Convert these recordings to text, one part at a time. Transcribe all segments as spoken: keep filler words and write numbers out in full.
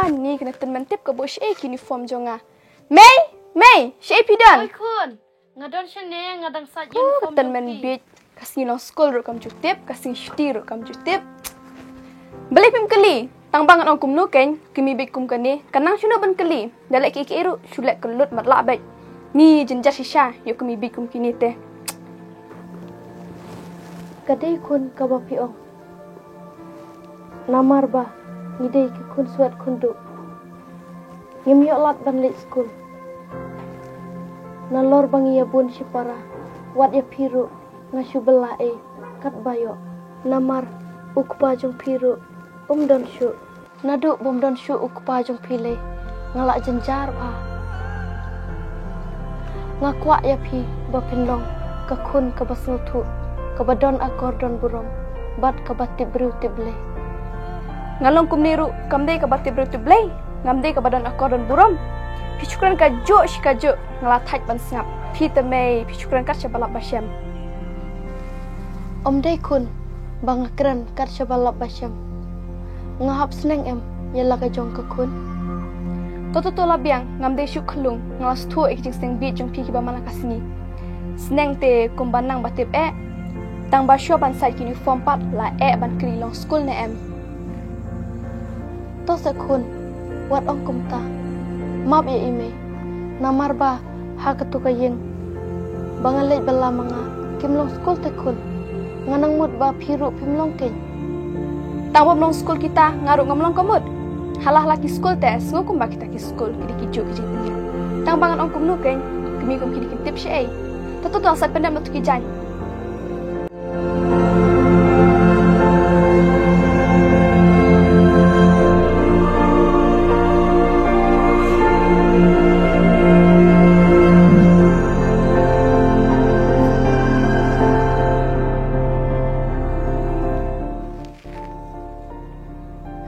Ni kane tymmen tip ka buh shaei ka uniform jong nga. Mei, Mei, shaei phi don? Oi khun, nga don shane, nga dang sait uniform jong phi. Tymmen bieit, ka sngi long skul ruh kam ju tip, ka sngi shuti ruh kam ju tip. Balei phim kylli? Tang ba ngan ong kumno kein, ka mei bieit kum kane, ka nang shano ban kylli, da leh kiei kiei ruh, shu leh kyllut matlah beit. Ngi jynjar shisha, ïoh ka mei bieit kum kine te. Ka dei khun kaba phi ong. Namar ba, ngi dei ki khun swet khun duh. Ngim ïoh lad ban leit skul. Nalor ba ngi ïa bun shipara, wat ïa phi ruh, nga shu bylla ei, katba ïoh. Namar, u kpa jong phi ruh, um don shuh. Naduh bym don shuh u kpa jong phi lei, nga la jynjar bha. Nga kwah ïa phi ba phin long ka khun kaba sngewthuh, kaba don akor don burom, bad kaba tip briew tip Blei. Nga long kumne ruh, kam dei kaba tip briew tip Blei, ngam dei kaba don akor don burom. Phi shu kren kajuh shi kajuh, nga la thait ban sngap. Phi te Mei, phi shu kren kat shaba lap ba shem. Ym dei khun, ba nga kren kat shaba lap ba shem. Nga hap sneng em ïa la ka jong ka khun? To to to la biang, ngam dei shuh khyllung, nga la sngewthuh ïa ki jingsneng bieit jong phi kiba man la ka sngi. Sneng te kumba nang ba tip eh. Tang ba shuwa ban sait ki uniform pat la eh ban kylli long skul ne em. To se khun, wat ong kumta. Map ïa i Mei. Namar ba ha kato ka ïing ba nga leit bylla ma nga, kim long skul te khun. Nga nang mut ba phi ruh phim long kein. Tang bym long skul kita, nga ruh ngam long ka mut. Hala hala ki skul te, sngew kumba kita ki skul, ki dei kijuh ki jingpynïap. Tang ba ngan ong kumno kein, kmie kum kine kim tip shaei. To to to, sait pyndep na to ki jaiñ.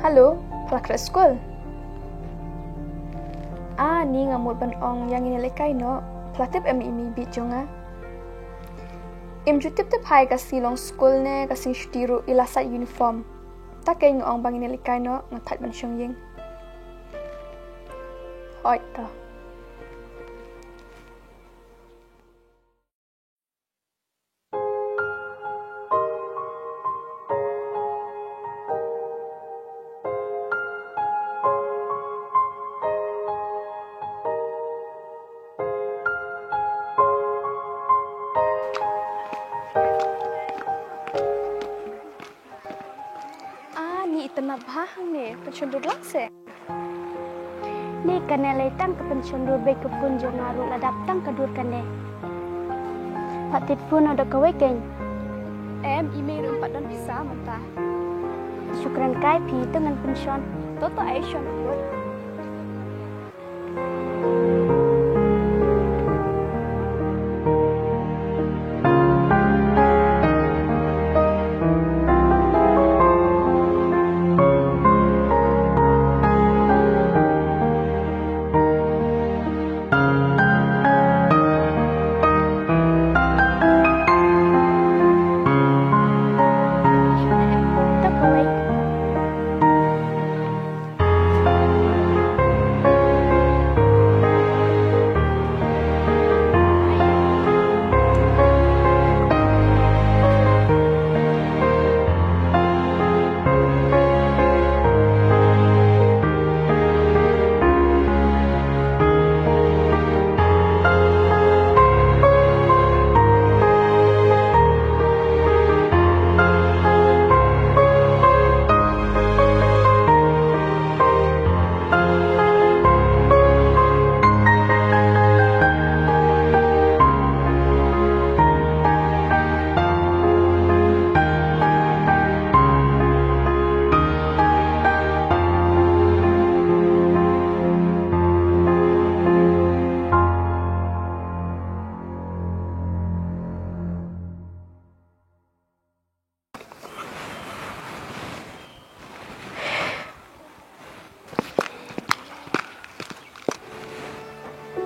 Hello, phi la khreh skul? Ah, ni nga mut ban ong ïa ngin ïalehkai noh. Phi la tip em i mei bieit jong nga? Im ju tip tip hi, ka sngi long skul ne ka sngi shuti ruh i la sait uniform. Ta kein nga ong ba ngin ïalehkai noh, nga thait ban shong ïing. Hooid to. Ah, ni itynnad bha hangne, pynshon dur lang seh. Ni kane lei tang ka pynshon dur, bad ka phone jong nga ruh la dap tang ka dur kane. Pat tied phone noh da kawei kein. Em, i mei ruh em pat don pisa mynta. Shu kren kai phi, to ngan pynshon. To to, ai shon.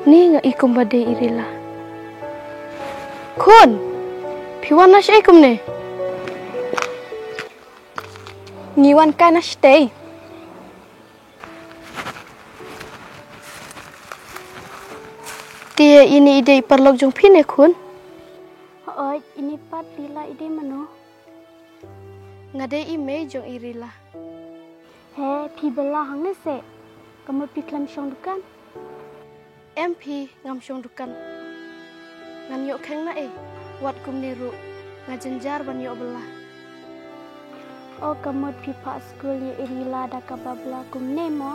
Ni nga i kumba dei i Rila. Khun, phi wan na shaei kumne? Ngi wan kai na shatei. Te ini i dei i paralok jong phi ne khun? Hooid, ini pat Rila, i dei mano? Nga dei i mei jong i Rila. He, phi bylla hangne seh? Ka mut phi khlem shong dukan? Em phi, ngam shong dukan. Ngan ïoh kheng na ei, wat kumne ruh nga jynjar ban ïoh bylla. O, ka mut phi phah skul ïa i Rila da kaba bylla kumne mo?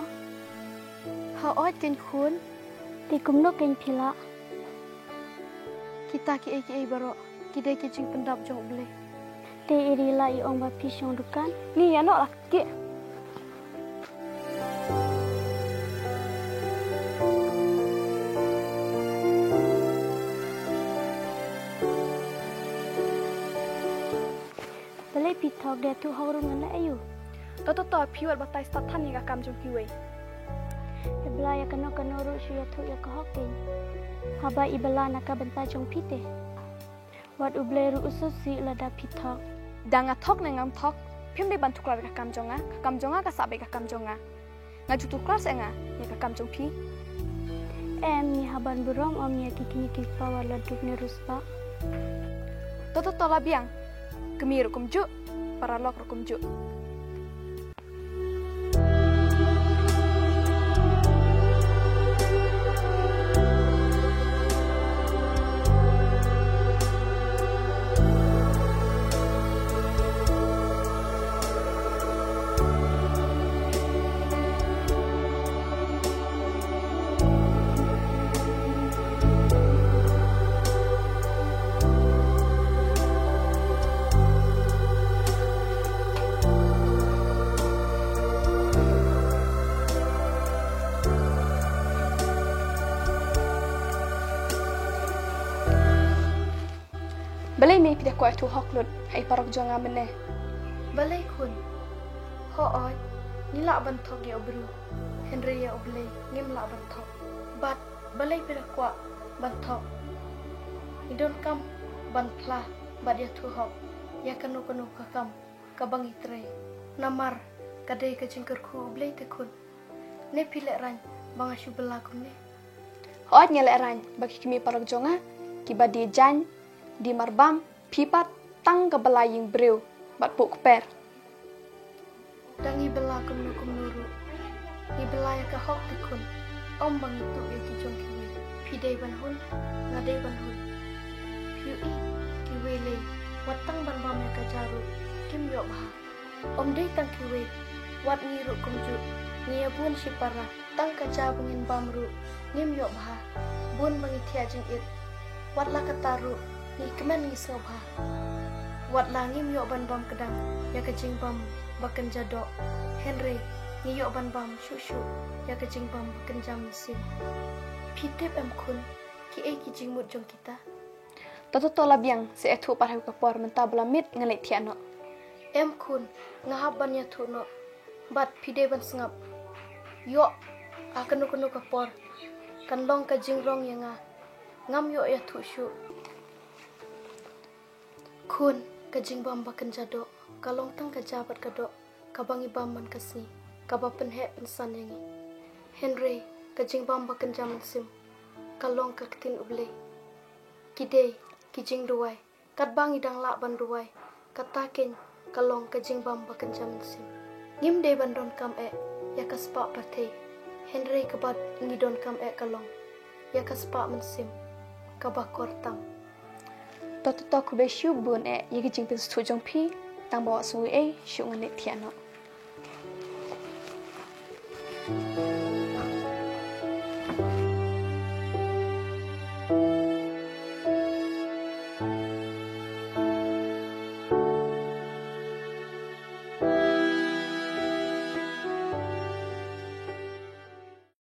Hooid keiñ khun. Te kumno keiñ phi lah? Kita kiei kiei baroh ki dei ki jingpyndap jong U Blei. Te i Rila i ong ba phi shong dukan? Ngi ïa noh la ki. Balei phi thok? Da ïathuh hok ruh ngan leh aïu? To to to, phi wat batai stad than ïa ka kam jong kiwei. He Blei, ïa kano kano ruh shu ïathuh ïa ka hok keiñ. Haba i bylla na ka bynta jong phi te. Wat U Blei ruh u sngewsih lada phi thok. Da nga thok ne ngam thok, phim dei ban tuklar ïa ka kam jong nga. Ka kam jong nga ka sah beit ka kam jong nga. Nga ju tuklar seh nga ïa ka kam jong phi. Em, ngi hap ban burom ym ïa ki kmie ki kpa, wat la duk ne riewspah. To to to la biang. Kmie ruh kumjuh, paralok ruh kumjuh. Balei mei phi da kwah ïathuh hok lut ha i paralok jong nga mynne? Balei khun? Hooid, ngi lah ban thok ïa u briew, hynrei ïa U Blei ngim lah ban thok. Bad balei phi da kwah ban thok? Ngi donkam ban phla bad ïathuh hok ïa kano kano ka kam kaba ngi trei. Namar ka dei ka jingkyrkhu U Blei te khun. Ne phi lehraiñ ba nga shu bylla kumne? Hooid, nga lehraiñ ba ki kmie paralok jong nga kiba die jaiñ, die marbam, phi pat tang ka bylla ïing briew bad puh kper. Da ngi bylla kumno kumno ruh, ngi bylla ïa ka hok te khun. Ym ba ngi tuh ïa ki jong kiwei. Phi dei ban hun, nga dei ban hun. Phi ïohi, kiwei lei wat tang ban bam ïa ka ja ruh kim ïoh bha. Ym dei tang kiwei, wat ngi ruh kumjuh, ngi ïa bun shipara, tang ka ja ba ngin bam ruh ngim ïoh bha. Bun ba ngi thiah jingit, wat la katta ruh ngi kmen ngi sngewbha. Wat la ngim ïoh ban bam kdang ïa ka jingbam ba kynja doh, hynrei ngi ïoh ban bam shuh shuh ïa ka jingbam ba kynja mynsiem. Phi tip em khun, kiei ki jingmut jong kita? To to to la biang, sa ïathuh pat ha ka por, mynta ba la miet ngan leit thiah noh. Em khun, nga hap ban ïathuh noh. Bad phi dei ban sngap. Ïoh ha kano kano ka por kan long ka jingrong ïa nga. Ngam ïoh ïathuh shuh. Khun, ka jingbam ba kynja doh ka long tang ka ja bad ka doh kaba ngi bam man ka sngi, kaba pynheh pynsan ïa ngi. Hynrei ka jingbam ba kynja mynsiem ka long ka ktien U Blei. Ki dei ki jingduwai, katba ngi dang lah ban duwai, kata keiñ ka long ka jingbam ba kynja mynsiem. Ngim dei ban donkam eh ïa ka spah pyrthei, hynrei kaba ngi donkam eh ka long ïa ka spah mynsiem kaba kor tam. To to to, khublei shibun eh ïa ki jingpynsngewthuh jong phi, tang ba wat sngew ei shuh, ngan leit thiah noh.